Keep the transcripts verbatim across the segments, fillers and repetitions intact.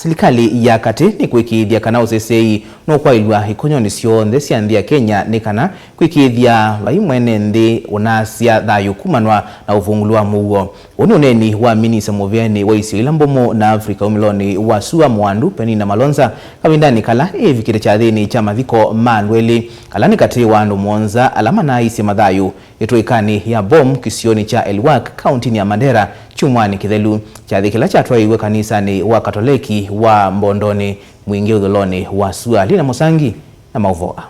Silikalĩ ya katĩ nĩkwĩkĩĩthya kana ũseseĩ nũkwaĩlw'a ikonyonĩ syonthe sya nthĩ ya Kenya nĩ kana kwĩkĩĩthya vai mwene nthĩ ũnaasya thayũ kumanwa na ũvungũlu wa mũuo. Ũũ nĩ ũneeni wa minista mũveanĩ wa isio ila mbũmũ na Africa wumĩlonĩ wa sua Mwandu Penina Malonza kavindanĩ kala ĩvikĩte kyathĩnĩ kya mathiko ma andũ elĩ, kala nĩ katĩ wa andũ mũonza ala manaaisye mathayũ ĩtũĩkanĩ ya Bom kĩsionĩ kya Elwak, kauntinĩ ya Mandera, kyumwanĩ kĩthelu. Kyathĩ kĩla kyatwaiwe kanisanĩ wa Katoleki wa Mbondonĩ, mwingĩ ũthũlonĩ wa sua. Lina Mũsangi na maũvoo aa.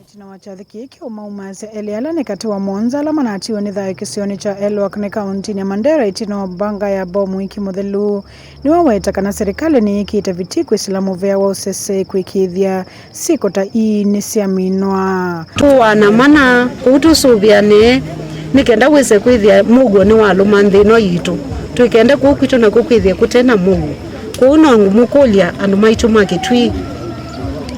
Ĩtina wa kyathĩ kĩĩ kĩũmaumasya elĩ ala nĩ katĩ wa mũonza ala manatiwe nĩ thayũ kĩsionĩ kya Elwak nĩ kauntinĩ ya Mandera ĩtina wa mbanga ya Bom wiki mũthelu. Nĩwaweta kana serikali nĩyĩkĩte vitii kwĩsĩla mũvea wa ũseseĩ kwĩkĩĩthya syĩko ta ii nĩsyaminwa. Tũũaana mana kũu tũsũvĩanĩe nĩ kenda wĩse kwĩthĩa mũuo nĩwalũma nthĩ ĩno yitũ. Twĩkende kũu kwitũ nakw'o kwĩthĩe kũte na mũuo. Kwoou no ngũmũkũlya andũ maitũ ma Kĩtui,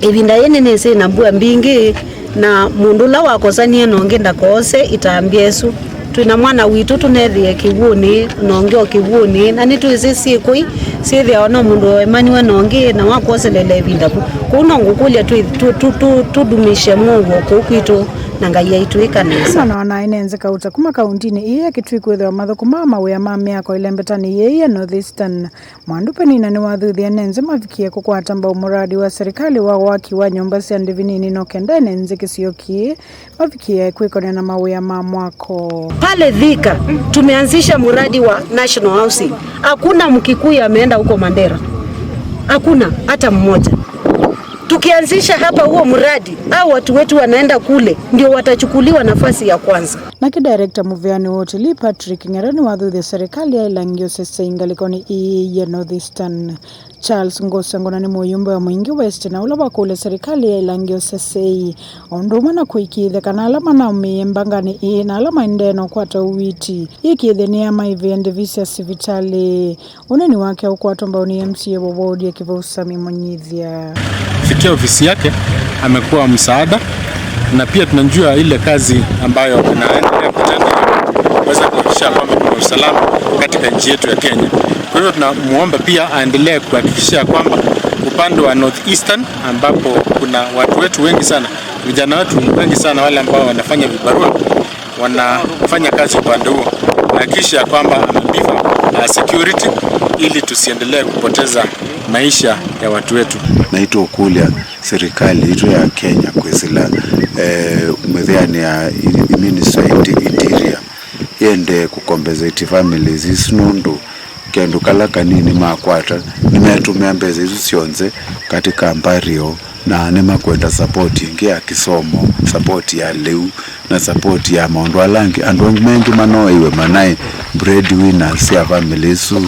ĩvinda yĩĩ nĩnĩsĩ na mbua mbingĩ, na mũndũ ũla wakosanie na ũngĩ ndakoose ĩtambya ĩsu. Twĩ na mwana witũ tũnethĩe kĩw'ũnĩ, na ũngĩ o kĩw'ũnĩ, na nĩtwĩsĩ syĩkũi syĩthĩawa no mũndũ waemaniwe na ũngĩ, na wakwoselele ĩvinda vu. Kwoou no ngũkũlya twĩ-, tũ-, tũ-, tũ-, tũdumishe mũuo kũu kwitũ, na Ngai aitwĩka nesa. Mwana wa naĩ nenze kauta kuma kauntinĩ ii ya Kitui kwĩthĩwa mathũkũmaa mawĩa ma mĩako ĩlembetanĩ yĩĩ ya North Eastern. Mwandu Penina nĩwathuthya ene nzĩ mavikie kũkwata mbau mũradi wa serikali wa waki wa nyũmba sya ndĩvi nini no kenda ene nzĩ kĩsio kĩĩ mavikie kwĩkonĩa na mawĩa ma mwako. Pale Thika tumeanzisha mradi wa National Housing. Hakuna Mkikuyu ameenda huko Mandera. Hakuna hata mmoja. Tukianzisha hapa huo mradi, hao watu wetu wanaenda kule, ndio watachukuliwa nafasi ya kwanza. Nake director mũveani wa ũtilii Patrick Ng'ero nĩwathuthya serikali ya ĩlangĩ ũseseĩ ngalĩkonĩ ii ya North Eastern. Charles Ngosengo na nĩ mũyumbe wa Mwingi West na ũla wakũlya serikali ya ĩlangĩ ũseseĩ o ũndũ ũmwe na kũĩkĩĩthya kana ala manaumĩie mbanganĩ ii na ala maendee na ũkwata ũiiti yĩkĩĩthye nĩyamaĩvĩa ndĩvi sya sivitalĩ. Ũneeni wake ũkwatwa mbau nĩ M C A wa ward ya Kĩvau Sami Mũnyithya. Fikia ofisi yake amekuwa msaada, na pia tunajua ile kazi ambayo anaendelea kutenda kuweza kuhakikisha kwamba kuna usalama katika nchi yetu ya Kenya. Kwa hivyo tunamuomba pia aendelee kuhakikisha kwamba upande wa North Eastern, ambapo kuna watu wetu wengi sana, vijana wetu wengi sana wale ambao wanafanya vibarua, wanafanya kazi upande huo, hakikisha kwamba amebifa, uh, security ili tusiendelee kupoteza maisha ya watu wetu. Na itũkũlya serikali itũ ya Kenya kwĩsĩla, eh, mĩveanĩ ya i-, Ministry ya Inti-, Interior yende kũcompensate families isu nũndũ kendũ kala kanini makwata nĩmetũmĩa mbesa isu syonthe katika burial, na nĩmakwenda support ĩngĩ ya kĩsomo, support ya lĩu, na support ya maũndũ ala angĩ. Andũ angĩ maingĩ manoeiwe manaĩ breadwinners sya family isu,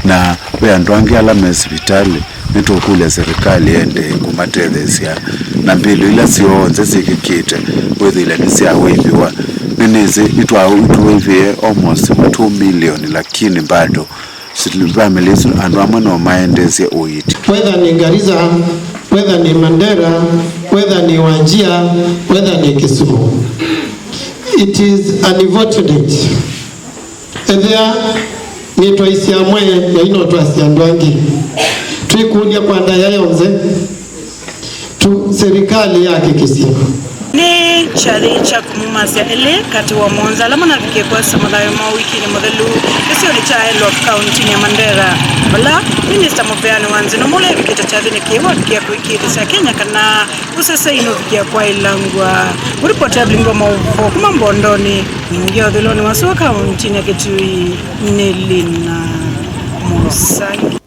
na ve andũ angĩ ala me sivitalĩ. Nĩtũkũlya serikali yende kũmatetheesya na mbĩlũ ila syonthe syĩkĩkĩte wĩthĩile nĩsyawaivĩwa. Nĩnĩsĩ nĩtwa-, nĩtũwaivĩe almost two million, lakini bado still family isu andũ amwe no maendeesye ũiiti. Whether nĩ Garissa, whether nĩ Mandera, whether nĩ Wajir, whether nĩ Kisumu, it is unfortunate. Ethĩa nĩtwaisye amwe, na ino twasya andũ angĩ. Twĩkũlya kwa ndaĩa yonthe, tu serikali yahakikishe. Nĩ kyathĩ kya kũmumasya elĩ katĩ wa mũonza ala manavikie kũasa mathayũ moo wikinĩ mũthelu kĩsionĩ kya Elwak, kauntinĩ ya Mandera, vala minista mũveani wa nzĩ nũmũ ũla ĩvikĩte kyathĩnĩ kĩĩ wavikie kũĩkĩĩthya sya Kenya kana ũseseĩ nũvikie kwaĩlangw'a. Mũripoti Evelyn wa maũvoo kuma Mbondonĩ, ningĩ ũthũĩlonĩ wa sua kauntinĩ ya Kitui nĩ Lina Mũsangi.